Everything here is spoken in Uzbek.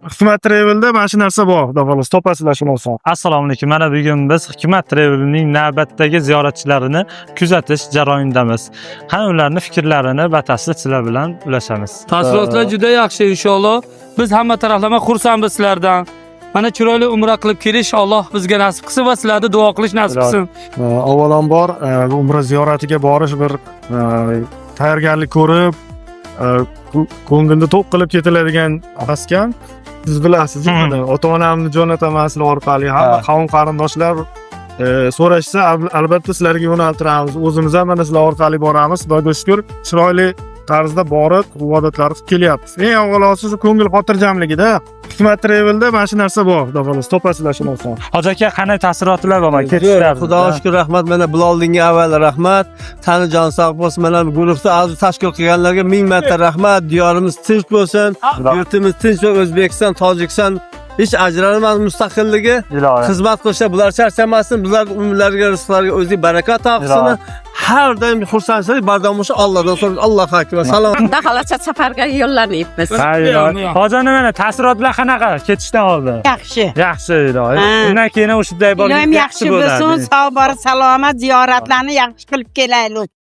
Hikmat Travel'da mana shu narsa bor, xudo xohlasa topasizlar shu narsani. Assalomu alaykum. Mana bugun biz Hikmat Travel'ning navbatdagi ziyoratchilarini kuzatish jarayonidamiz. Qani, ularning fikrlarini batafsil sizlar bilan ulashamiz. Taassurotlar juda yaxshi, inshaalloh. Biz hamma taraflama xursandmiz sizlardan. Mana chiroyli umra qilib kelish Alloh bizga nasib qilsin va sizlarga duo qilish nasib qilsin. Avvalambor, umra ziyoratiga borish bir tayyorgarlik ko'rib, ko'ngilni to'q qilib ketiladigan maskan. Siz bilasiz, mana ota onamni jo'nataman sizlar orqali. Hamma qavm qarindoshlar so'rashsa, albatta sizlarga yo'naltiramiz. O'zimiz ham mana sizlar orqali boramiz. Xudoga shukur, chiroyli tarzda borib, ibodatlar qilib kelyapmiz. Eng avvalosi shu ko'ngil xotirjamligida. Hikmat Travel'da mana shu narsa bor, xudo xohlasa topasizlar shu narsani. Hoji aka, qanday taassurotlar bor ketishlar? Xudoga shukur, rahmat. Mana Biloldinga avval rahmat. Tani jon sog' bo'lsin. Mana bu guruhni hozir tashkil qilganlarga ming marta rahmat. Diyorimiz tinch bo'lsin. Yurtimiz tinch va O'zbekiston, Tojikiston hech ajralmas mustaqilligi. Ilohi. Xizmat qilishda bular charchamasin. Bular umrlariga, rizqlariga o'zi barakat topsin. Har doim xursandchilik bardam bo'lsin. Allohdan so'ra Alloh akbar. Salom. Xudo xohlasa, safarga yo'llanyapmiz. Ha, ilohi. Hoji ona, mana taassurotlar qanaqa ketishdan oldin? Yaxshi. Yaxshi, ilohi. Ha. Undan keyin o'sha bunday borgan Iloyim yaxshi bo'lsin, sog' bor, salomat ziyoratlarni yaxshi qilib kelaylik.